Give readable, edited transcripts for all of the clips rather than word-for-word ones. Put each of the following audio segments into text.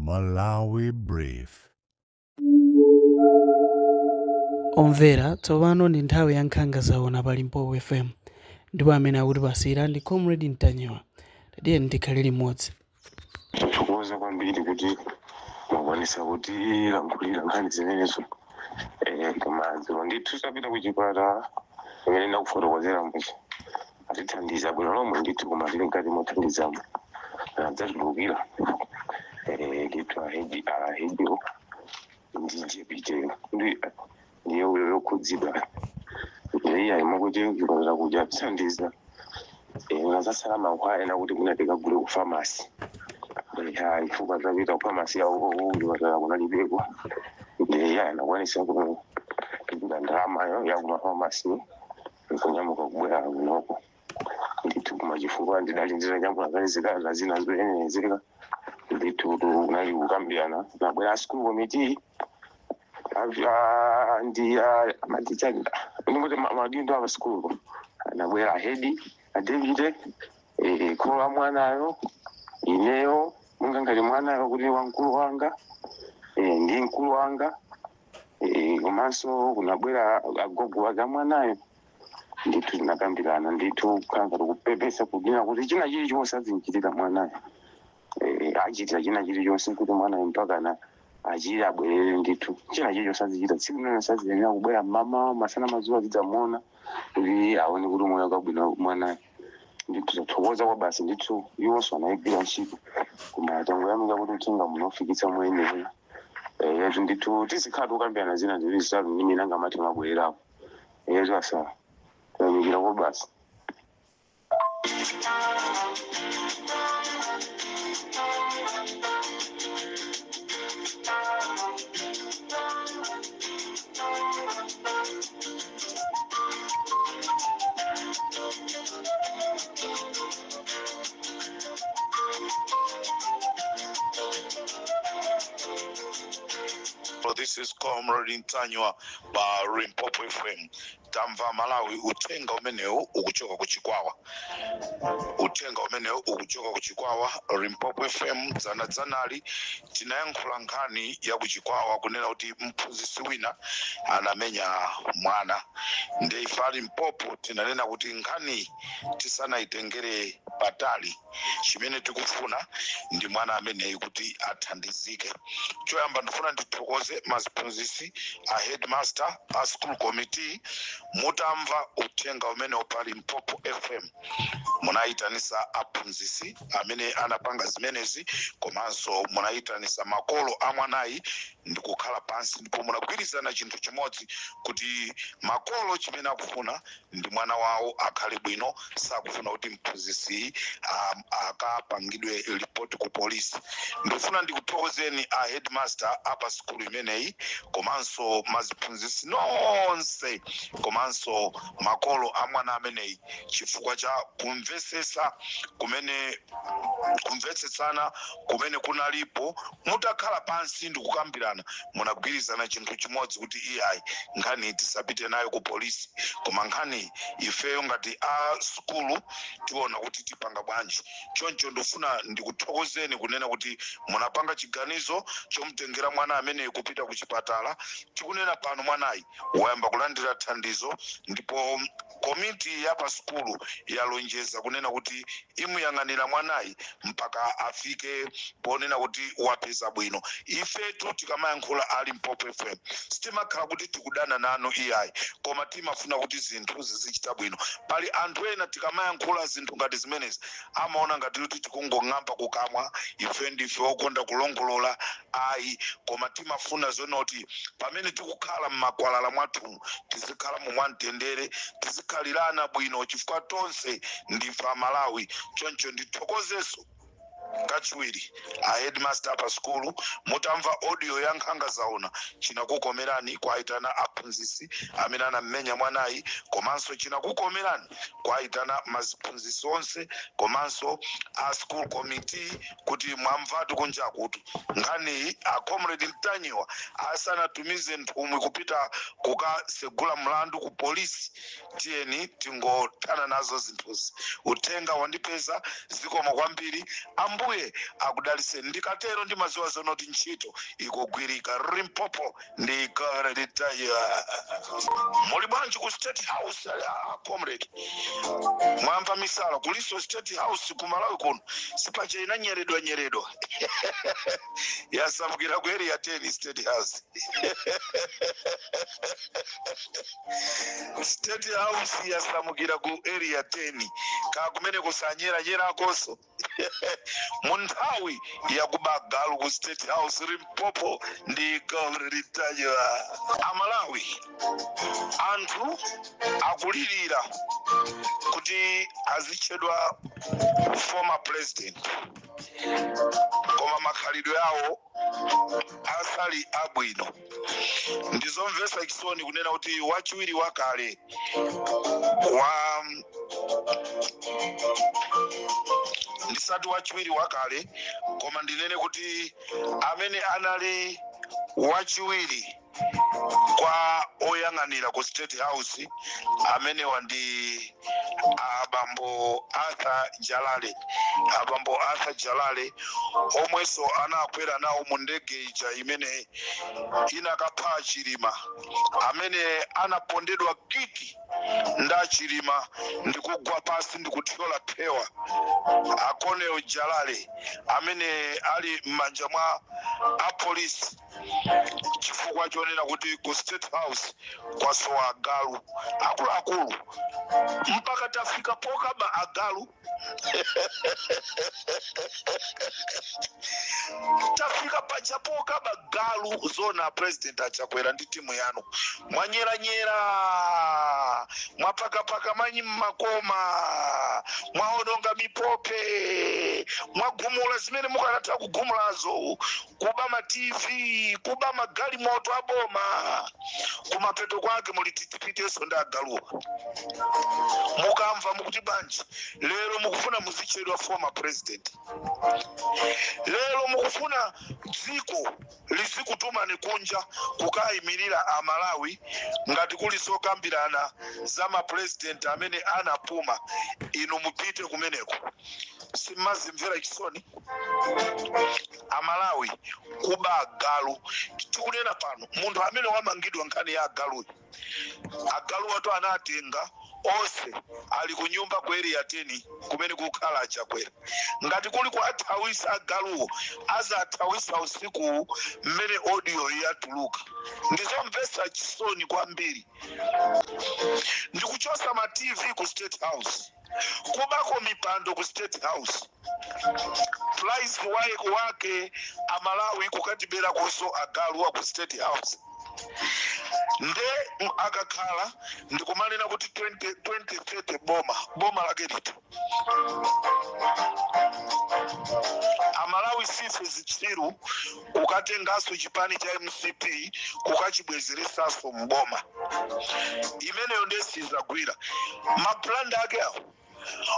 Malawi Brief. Omvera, tsopano ndi nthawi ya Nkhanga Zaona pa Limpopo FM, ndipo amene akutipasira ndi Comrade Ntanyiwa. Tiyeni tikhale limodzi. Thokoza kwambiri kuti mwakwanisa kutilankhulira nkhani zimenezo. Koma dzulo ndithu tapita kuchipatala imene ndakufotokozera mbuzi, atithandiza bwino lomwe ndithu, koma tili mkati mothandizamo adzatulukira ndithu a head, a headwo ndi deputy ndi ndiye uyo yokhudzidwa. Iye ayima kuti kuchipatala kuja atithandiza, nazasala mankhwala ena kuti mwina tikagule ku pharmacy. Ya, chifukwa tapita ku pharmacy yawo kuchipatala kunalibeko, ndiye anakwanisa kupita ndalamayo ya kuma pharmacy nkunyamuka kubwera kunoko ndithu. Koma chifukwa ndidali nditanyamula kale zikalata zina zoyenezeka ndithu, kunali kukambirana, nabwera school committee ndi maticha, ndikuti madindo apa school, anabwera a head, a deputy, kholo la mwanayo, ineyo munga ngati mwanayo kuti wamkulu wanga, ndi mkulu wanga, komanso kunabwera agogo wake a mwanayo ndithu. Tinakambirana ndithu, kukhala ngati kupepesa, kunena kuti china chilichonse azinchitira mwanayo, achitira china chilichonse kuti mwanayo mpakana achire, abwerere ndithu. China chilichonse azichita, tsiku lililonse aziyenera kubwera mmamawa, masana, madzulo, azidzamuona kuti aone kuti moyo kabwino mwanayo ndithu. Tathokoza kwa basi ndithu, iwonso anayigwira ntchito, koma tangoyamika kuti uthenga munofikitsa moyenera. Yetu ndithu tizikhala tikukambirana zina ziwiri zitatu ndi mina ngamati mabwererapo. Yetu asa tayamikira kwa basi. This is Comrade Ntanyiwa pa Limpopo FM. Tamva Malawi, uthenga umenewu ukuchoka kuchikwawa, uthenga umenewu ukuchoka kuchikwawa. Limpopo FM dzana dzanali tinayankhula nkhani ya kuchikwawa, kunena kuti mphunzitsi wina anamenya mwana. Nde ife a Limpopo tinanena kuti nkhani tisanayitengere patali, chimene tikufuna ndi mwana ameneyi kuti athandizike. Choyamba ndifuna ndithokoze maziphunzitsi, a headmaster, a school committee. Mutamva uthenga umene pa Limpopo FM, munayitanisa aphunzitsi amene anapanga zimenezi, komanso munayitanisa makolo a mwanayi ndikukhala pansi, ndipo munagwirizana chinthu chimodzi, kuti makolo chimene akufuna ndi mwana wawo akhale bwino, sakufuna kuti mphunzitsi akapangidwe ripoti ku polisi. Ndifuna ndikuthokozeni a headmaster apa sukulu imeneyi, komanso maziphunzitsi nonse, komanso makolo a mwana ameneyi, chifukwa cha kumvesesa kumene, kumvetsetsana kumene kunalipo. Mutakhala pansi ndikukambirana, munagwirizana chinthu chimodzi, kuti iyayi, nkhani tisapite nayo ku polisi, koma nkhani ifeyo ngati a sukulu tiona kuti tipanga bwanji. Choncho ndifuna ndikuthokozeni kunena kuti munapanga chiganizo chomutengera mwana ameneyi kupita ku chipatala. Tikunena pano mwanayi wayamba kulandira thandizo, ndipo komiti ya pa sukulu yalonjeza kunena kuti imuyang'anira mwanayi mpaka afike ponena kuti wapeza bwino. Ifetu tikamayankhula a Limpopo FM, sitimakhala kuti tikudana nanu iyayi, koma timafuna kuti zinthu zizichita bwino. Pali anthu ena tikamayankhula zinthu ngati zimenezi amaona ngati kuti tikungong'amba kukamwa. Ife ndife okonda kulongolola, ayi, koma timafuna zonoti pamene tikukhala mmakwalala mwathumu tizikhala mwamtendere, tizikhalirana bwino, chifukwa tonse ndife Amalawi. Choncho ndithokozeso kachiwiri a headmaster pa sukulu. Mutamva audio ya Nkhanga Zaona, chinakukomerani kwayitana aphunzitsi amene anammenya mwanayi, komanso chinakukomerani kwayitana maziphunzitsi onse komanso a school committee, kuti mwamvatu kunjakutu nkhaniyi, a Comrade Ntanyiwa asanatumize nthumwi kupita kukasegula mlandu ku polisi, tiyeni tingothana nazo zinthuzi. Uthenga wandipeza, zikomo kwambiri. Ambuye. Ambuye akudaliseni. Ndikatero ndimaziwa zonoti ntchito ikugwirika. Limpopo ndi Comrade. Muli bwanji ku State House, comrade? Mwamva misala kuliso State House ku Malawi kuno, sipacha inanyeredwa nyeredwa, yasamukira ku Area 10 State House. State House yasamukira ku Area 10 ka kumene kusanyeranyerakonso mu nthawi yakuba galu ku State House. Limpopo ndi Comrade. Amalawi, anthu akulirira kuti azitchedwa former president, koma makhalidwe awo asali abwino. Ndizomvetsa chisoni kunena kuti wachiwiri wakale wa, ndisati wachiwiri wakale, koma ndinene kuti amene anali wachiwiri kwa oyang'anira ku State House, amenewa ndi abambo Arthur Jalale. Abambo Arthur Jalale omwenso anakwera nawo mu ndege ija imene inakapha Chilima, amene anapondedwa kick nda Chilima ndikugwa pasi ndikuthyola phewa, a Colonel Jalale amene ali m'manja mwa apolisi chifukwa chonena kuti ku State House kwasowa agalu. Akuluakulu, mpaka tafika pokaba agalu? Tafika paja pokaba galu zona? President Achakwera ndi timu yanu mwanyeranyera, mwapakapaka manyi mmakoma, mwaononga mipope, mwagumula zimene mukanatha kugumulazo, kuba ma TV, kuba magalimoto aboma. Kumapeto kwake muli titipitenso ndi agaluwa. Mukamva mukuti banji lero mukufuna muzitchedwa former president? Lero mukufuna dziko lizikutumani kunja kukayimirira Amalawi ngati kuli zokambirana za mapresident amene anapuma, inu mupite kumeneko. Simmazimvera chisoni, Amalawi, kuba agalu? Tikunena pano munthu amene wamangidwa nkhani ya agaluyo, agalu watu anatenga onse ali ku nyumba ku Area 10 kumene kukhala Achakwera. Ngati kuli kuathawisa agaluwo, azathawisa usiku mmene audio yatuluka. Ndizomvetsa chisoni kwambiri. Ndikuchosa ma TV ku State House, kubako mipando ku State House, price wake wake Amalawi kukatibera koso agalu ku State House. Nde akakhala ndikumanena kuti 20 2030 boma, boma lake lito? Amalawi sife zitsiru kukatenganso chipani cha MCP kukachibwezeresanso mboma imeneyo. Ndesizagwira mapulanda ake awo.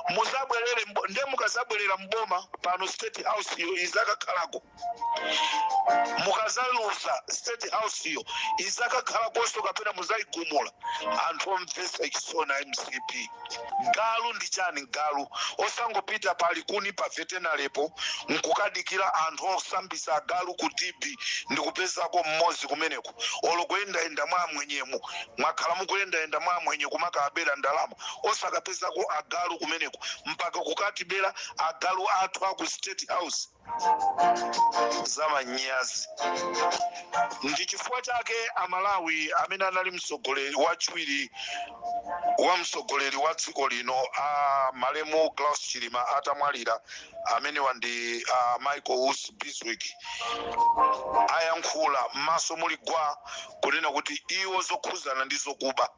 Muzabwerere nde mukazabwerera mboma pano, State House iyo izakakhalako. Mukazaluza, State House iyo izakakhalakonso kapena muzayigumula? Anthu omvetsa chisoni a MCP. Galu ndi chani? Galu osangopita pali kuni pa veterinarypo nkukadikira anthu osambisa agalu ku dip ndikupezako mmodzi kumeneko, olo kuyendayenda mwa amwenyemo. Mwakhala mukuyendayenda mwa amwenye kumakabera ndalama, osakapezako agalu kumeneko, mpaka kukatibera agalu athu aku State House? Zamanyazi. Ndi chifukwa chake, Amalawi, amene anali mtsogoleri wachiwiri wa mtsogoleri wa dziko lino, a malemu Klaus Chilima atamwalira, amenewa ndi Michael Usi Bizwick, ayankhula m'maso muli gwa kunena kuti iwo zokhuzana ndi zokuba,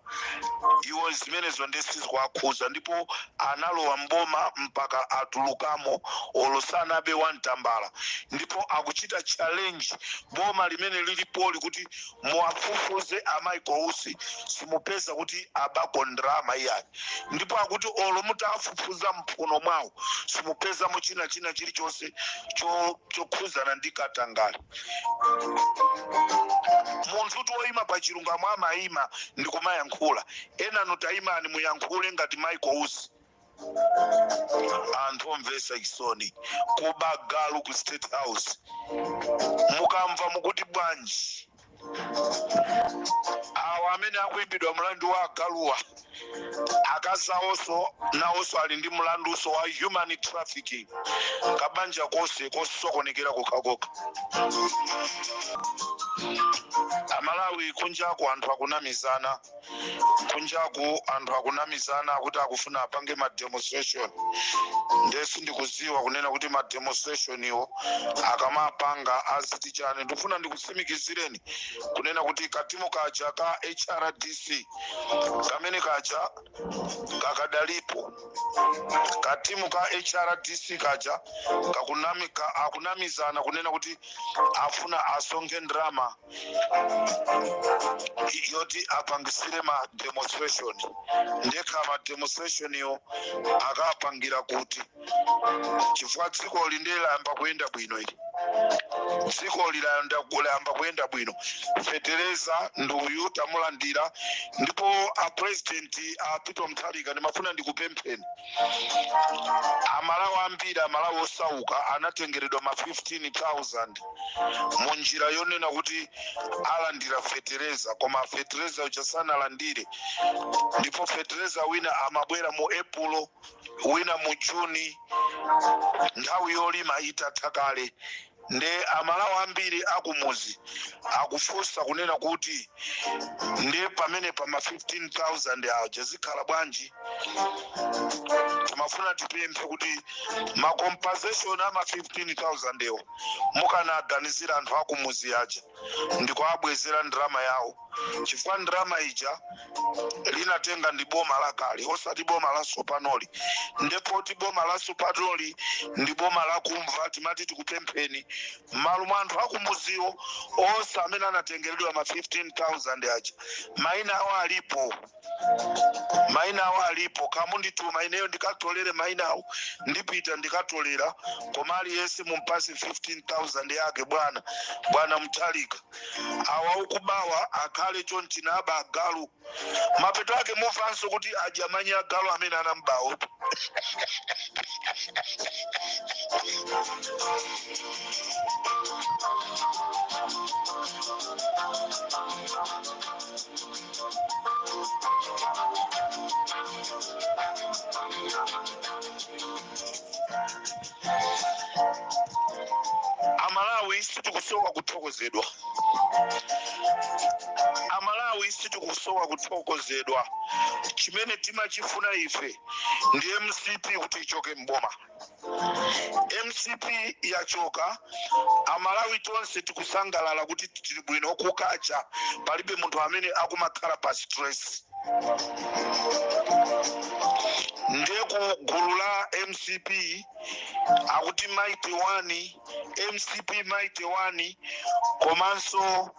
iwo zimenezo ndi sizikuwakhuza, ndipo analowa mboma mpaka atulukamo olo sanabe wamtambala. Ndipo akuchita challenge boma limene lilipoli kuti muwafufuze a Michael Usi, simupeza kuti abako ndrama iyayi. Ndipo akuti olo mutafufuza mphuno mwawo, simupezamo china china chilichonse chokhuzana ndi katangale. Munthu kuti woyima pa chilungamo amayima ndi kumayankhula. Enanu tayimani muyankhule ngati Michael Usi. Anthu omvesa chisoni, kuba galu ku State House. Mukamva mukuti bwanji? Awa amene akuimbidwa mlandu wa agaluwa, akazawonso nawonso ali ndi mlandunso wa human trafficking. Kabanja konse kosokonekera kokhakoka. Amalawi, kunjaku anthu akunamizana, kunjaku anthu akunamizana kuti akufuna apange ma demonstration. Ndesi ndikuziwa kunena kuti ma demonstration iwo akamapanga aziti chani. Ndikufuna ndikutsimikizireni kunena kuti katimu kaja ka HRDC kamene kaja kakadalipo. Katimu ka HRDC kaja akunamizana kunena kuti afuna asonge ndrama yoti apangisire ma demonstration. Ndekha ma demonstration yo akapangira kuti? Chifukwa dziko li layamba kuyenda bwino ili, dziko layamba kuyenda bwino. Fetereza ndi uyu, tamulandira. Ndipo a President a Peter Mutharika, ndimafuna ndikupempheni. Amalawi ambiri, Amalawi osauka anatengeredwa ma 15,000 mu njira yonena kuti alandira fetereza, koma fetereza uja sanalandire. Ndipo fetereza wina amabwera mu Epulo, wina mu Juni, nthawi yolima itatha kale. Nde Amalawi ambiri akumuzi akufunsa kunena kuti nde pamene pa ma 15,000 aja zikhala bwanji? Timafuna tipemphe kuti ma compensation ama 15,000 ewo mukanaganizira anthu akumuzi aja ndikuabwezera ndrama yawo, chifukwa ndrama ija linatenga ndi boma lakale, osati boma la sopanoli. Ndepoti boma la sopanoli ndi boma lakumva. Timati tikupempheni m'malo mwa anthu akumuziwo onse amene anatengeredwa ma 15,000 aja. Maina awo alipo, maina awo alipo. Kamundituma ineyo ndikatolere maina awo, ndipita ndikatolera, koma aliyense mumpase 15,000 yake. Bwana, bwana Mutharika, awa ukubawa akhale chonchi naba agalu. Mapeto ake mumvanso kuti ajamanyi agalu amene anambawo. Amalawi sitikusowa kuthokozedwa, Amalawi sitikusowa kuthokozedwa. Chimene timachifuna ife ndi MCP kuti ichoke mboma. MCP yachoka, Amalawi tonse tikusangalala kuti tili bwino. Kukacha palibe munthu amene akumakhala pa stress. Ndiye ku gulu la MCP akuti Mighty One, MCP Mighty One, komanso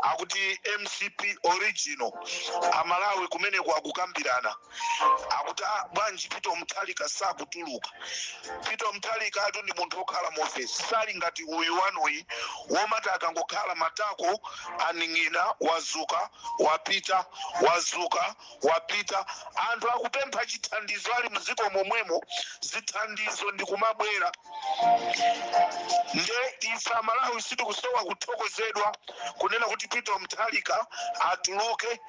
akuti MCP original. Amalawi kumeneko akukambirana, akuti, "Ah, bwanji Peter Mutharika sakutuluka?" Peter Mutharika atu ndi munthu wokhala mu ofesi, sali ngati uyu wanuyi womati akangokhala matako aning'ina, wazuka wapita, wazuka wapita. Anthu akupempha chithandizo ali mdziko momwemo, zithandizo ndikumabwera. Nde ife Amalawi sitikusowa kuthokozedwa kunena kuti Peter Mutharika atuluke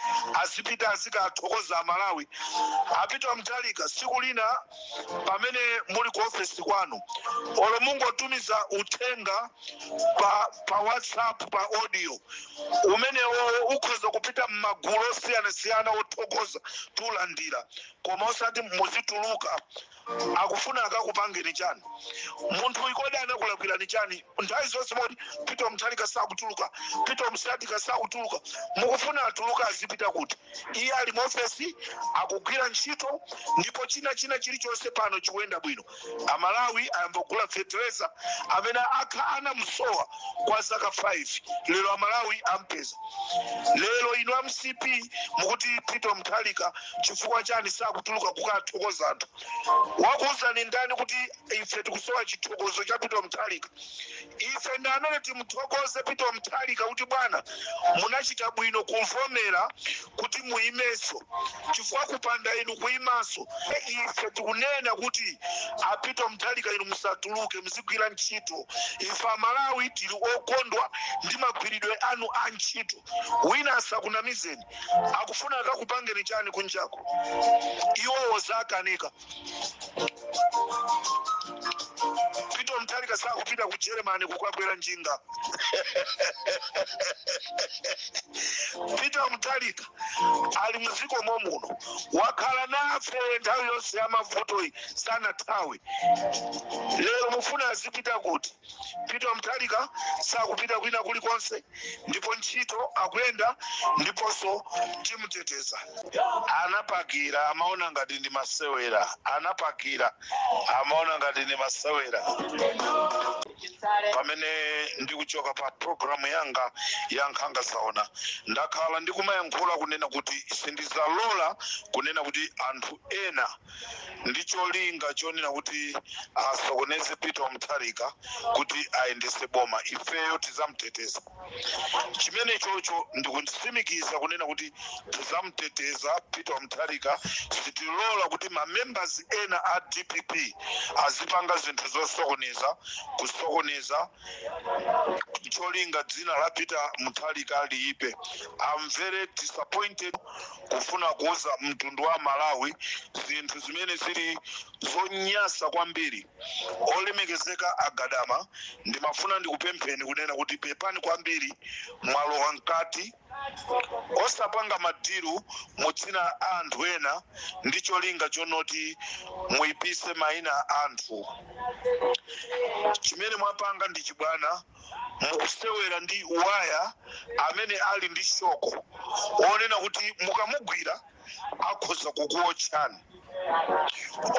azipita azikathokoza Amalawi. A Peter Mutharika, siku lina pamene muli ku ofesi kwanu, olo mungotumiza uthenga pa WhatsApp, pa audio, umenewo ukhoza kupita m'magulu osiyanasiyana othokoza, tulandira. Koma osati muzituluka. Akufuna akakupangeni chani? Munthu ikodi anakulakwirani chani? Nthawi zonse moti Peter Mutharika sakutuluka, Peter Mutharika sakutuluka. Mukufuna atuluka azipita kuti? Iye ali muofesi akugwira ntchito, ndipo china chilichonse pano chikuyenda bwino. Amalawi ayamba kugula fetereza amene akha anamsowa kwa zaka 5. Lero Amalawi ampeza. Lero inu MCP mukuti Peter Peter Mutharika chifukwa chani sakutuluka kukathokoza anthu? Wakuwuzani ndani kuti ife tikusowa chithokozo cha Peter Mutharika? Ife ndi amene timuthokoze Peter Mutharika kuti bwana, munachita bwino kuvomera kuti muyimenso, chifukwa kupanda inu kuyimanso, ife tikunena kuti a Peter Mutharika, inu musatuluke, muzigwira ntchito. Ife Amalawi tili okondwa ndi magwiridwe anu a ntchito. Wina asakunamizeni, akufuna akakupangeni chani kunjako? Iwowo zakanika. Peter Mutharika sakupita ku Germany kukakwera njinga. Peter Mutharika ali muziko momuno, wakhala nafe nthawi yonse ya mavutoyi, sanathawe. Lero mufuna azipita kuti? Peter Mutharika sakupita kwina kulikonse, ndipo ntchito akuyenda, ndiponso timuteteza. Anapakira amaona ngati ndi masewera, anapakira amaona ngati ndi masewera. Pamene ndikuchoka pa programu yanga ya Nkhanga Zaona, ndakhala ndikumayankhula kunena kuti sindizalola kunena kuti anthu ena ndi cholinga chonena kuti asokoneze Peter Mutharika kuti ayendese boma, ifeyo tizamuteteza. Chimene chocho ndikutsimikiza kunena kuti tizamuteteza Peter Mutharika. Sitilola kuti ma members ena a DPP azipanga zinthu zosokoneza, kusokoneza cholinga dzina la Peter Mutharika liipe. I'm very disappointed kufuna kuuza mtundu wa Malawi zinthu zimene zili zonyasa kwambiri. Olemekezeka Agadama, ndimafuna ndikupempheni kunena kuti pepani kwambiri, mwalowa mkati osapanga madiru mu dzina a anthu ena ndi cholinga chonoti muyipise mayina a anthu. Chimene mwapanga ndi chibwana, mukusewera ndi waya amene ali ndi shoko onena kuti mukamugwira akhoza kukuotchani.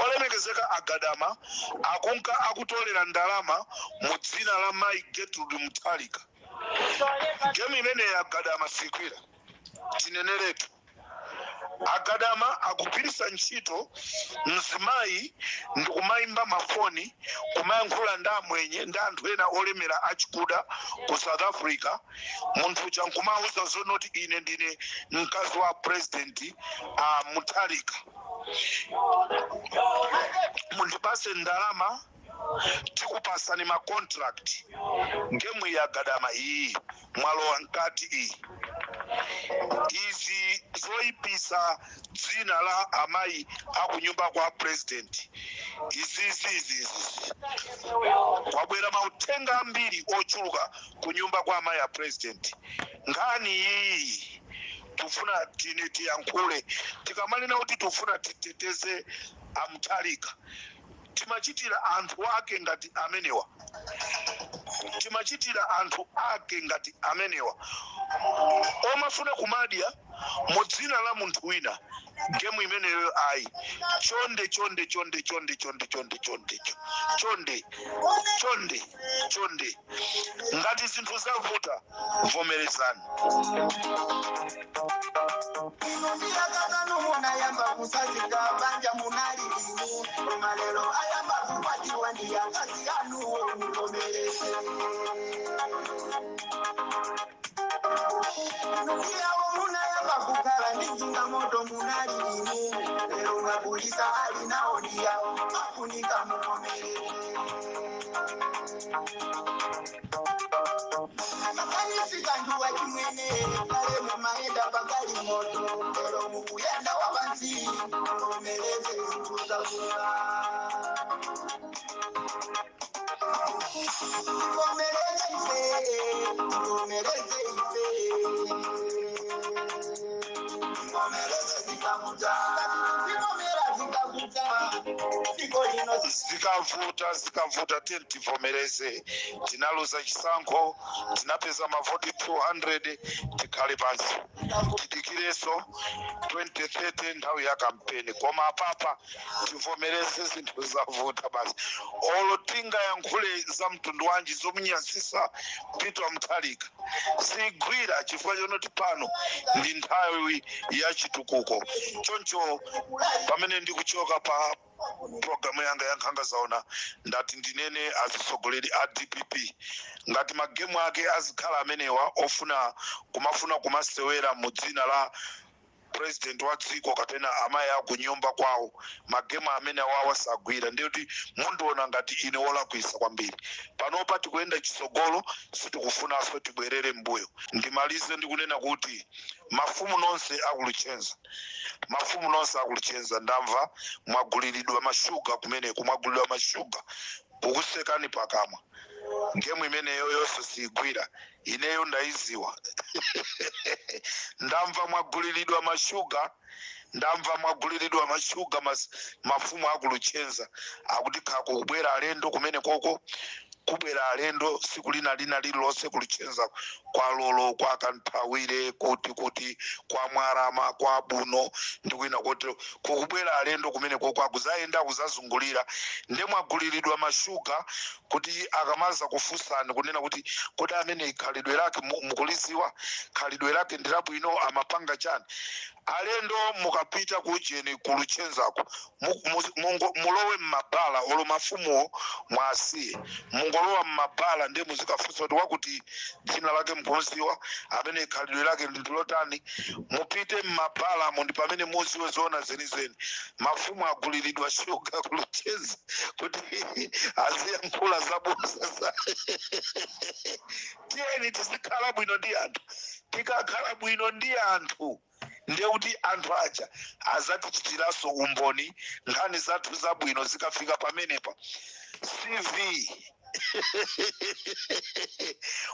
Olemekezeka Agadama akunka akutolera ndalama mu dzina la Mai Gertrude Mutharika. Gemu imeneyi Agadama sikwira, tineneretu. Agadama akugwiritsa ntchito mzimayi ndikumayimba mafoni, kumayankhula ndi amwenye ndi anthu ena olemera achikuda ku South Africa. Munthu uja nkumauza zonoti ine ndine mkazi wa president a Mutharika, mundipase ndalama tikupasani ma contract. Gemu ya Gadama iyi mwalowa mkati iyi, izi zoyipisa dzina la amayi akunyumba kwa president izizi. Kwabwera mauthenga ambiri ochuluka kunyumba kwa amayi a president. Nkhani iyi tufuna tine tiyankhule. Tikamanena kuti tufuna titeteze Amutharika, timachitira anthu ake ngati amenewa, timachitira anthu ake ngati amenewa omafuna kumadya mu dzina la munthu wina. Gemu imeneyo ayi, chonde chonde chonde chonde chonde chonde chonde chonde chonde chonde, ngati zinthu zavuta vomerezani. Inu munayamba kusazika banja munali inu, koma lero ayamba kukwatiwa ndi akazi anuwo, muvomereze. Iyawo munayamba kukhala ndi njinga moto munali inu, lero mapulisa ali nawo ndiyawo, afunika muvomereze. Makanisi kanjuwa chimwene, kale mumayenda pakali moto, lero mukuyenda wapansi, muvomereze, zinthu zakula. Tivomereze ife, tivomereze ife, tivomereze zikavuta, zivomera zikavuta. Zikavuta, zikavuta, tiye tivomereze, tinaluza chisankho, tinapeza mavoti 200. Tikhale pansi, tidikireso 2030, nthawi ya kampeni. Koma apapa tivomereze, zinthu zavuta basi. Olo tingayankhule za mtundu wanji zomunyasisa Peter Mutharika, sigwira, chifukwa chonoti pano ndi nthawi ya chitukuko. Choncho pamene ndikuchoka pa programu yanga ya Nkhanga Zaona, ndati ndinene atsogoleri a DPP, ngati magemu ake azikhala amenewa ofuna kumafuna kumasewera mu dzina la president wa dziko kapena amayi akunyumba kwawo, magemu amene awawa sagwira. Ndiye kuti mundiona ngati ine wolakwisa kwambiri. Panopa tikuyenda chitsogolo, sitikufunanso tibwerere mbuyo. Ndimalize ndikunena kuti mafumu nonse akuluchenza, mafumu nonse akuluchenza, ndamva mwaguliridwa mashuga kumeneko, mwagulidwa mashuga kukusekani pakamwa. Gemu imeneyo yonse sigwira, ineyo ndayiziwa. Ndamva mwaguliridwa mashuga, ndamva mwaguliridwa mashuga. Mafumu akuluchenza akuti khako kubwera alendo kumene koko, kubwera alendo siku lina lina lililonse kuluchenza, kwa Lolo, kwa Kanthawire, kuti kwa Mwarama, kwa Buno ndi kwina kotero, kukubwera alendo kumene koko, akuzayenda, akuzazungulira. Nde mwaguliridwa mashuga kuti akamaza kufunsani kunena kuti, "Kodi amene khalidwe lake mukuliziwa? Khalidwe lake ndi labwino? Amapanga chani?" Alendo mukapita kujeni kuluchenzako, mulowe mmabala, olo mafumuwo mwasiye, mungolowa mmabala, ndiye muzikafunsa kuti wakuti dzina lake mukumuziwa? Amene khalidwe lake ndi lotani? Mupite mmabalamo, ndi pamene muziwe zoona zenizeni. Mafumu aguliridwa shuga kuluchenza kuti aziyankhula zabusa za. Tiyeni tizikhala bwino ndi anthu. Tikakhala bwino ndi anthu, ndiye kuti anthu aja azatichitiranso umboni nkhani zathu zabwino zikafika pamenepa. CV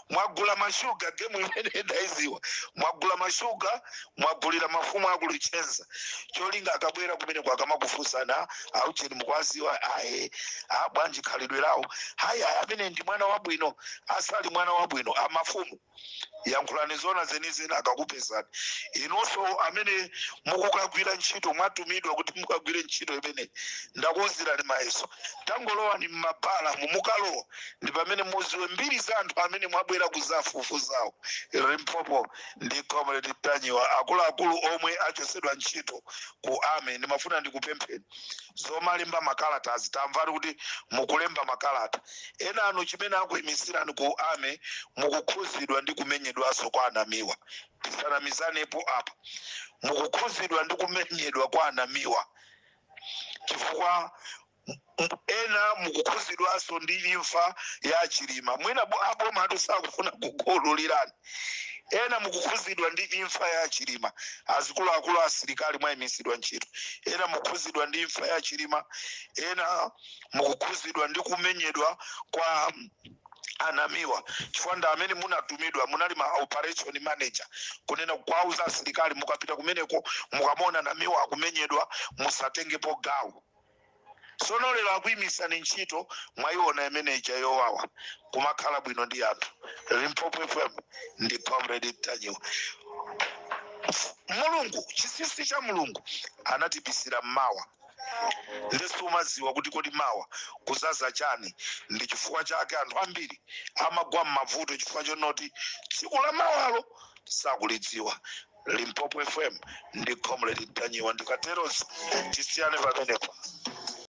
mwagula mashuga, gemu imene ndayiziwa. Mwagula mashuga, mwagulira mafumu akuluchenza, cholinga akabwera kumene kwakamakufunsana, "Aucheni mukwaziwa?" "Aye." "A bwanji khalidwe lawo?" "Hayi, ayi, amene ndi mwana wabwino." Asali mwana wabwino. Amafumu, yankhulani zona zenizeni akakupezani. Inunso amene mukukagwira ntchito, mwatumidwa kuti mukagwire ntchito imene ndakuwuzirani mayeso, tangolowani mmabala, mumukalowa, ndi pamene muziwe mbiri za anthu amene mwabwera kuzafufuzawo. Limpopo ndi Comrade Tanyiwa. Akuluakulu omwe achosedwa ntchito ku army, ndimafuna ndikupempheni, zomalemba makalata, azitamvani kuti mukulemba makalata ena anu, chimene akuyimisirani ku army, mukukhuzidwa ndi kumenyedwanso kwa anamiwa. Tisanamizanepo apa, mukukhuzidwa ndi kumenyedwa kwa anamiwa, chifukwa ena mukukhuzidwanso ndi imfa ya Chilima. Mwina aboma atu sakufuna kukhululirani. Ena mukukhuzidwa ndi imfa ya Chilima, azikuluakulu asilikali mwayimisidwa ntchito. Ena mukukhuzidwa ndi imfa ya Chilima, ena mukukhuzidwa ndi kumenyedwa kwa anamiwa, chifukwa ndi amene munatumidwa, munali ma operation manager, kunena kwauza asilikali, "Mukapita kumeneko, mukamona namiwa akumenyedwa, musatengepo gawo." Sono lero akuyimisani ntchito, mwayiona imeneja yowawa. Kumakhala bwino ndi anthu. Limpopo FM ndi Comrade Tanyiwa. Mulungu, chinsinsi cha Mulungu anatibisira mmawa, ndesu umaziwa kuti kodi mawa kuzaza chani? Ndi chifukwa chake anthu ambiri amagwa m'mavuto, chifukwa chonoti tsiku la mawalo sakulidziwa. Limpopo FM ndi Comrade Tanyiwa. Ndikateronso tisiyane pamenepo.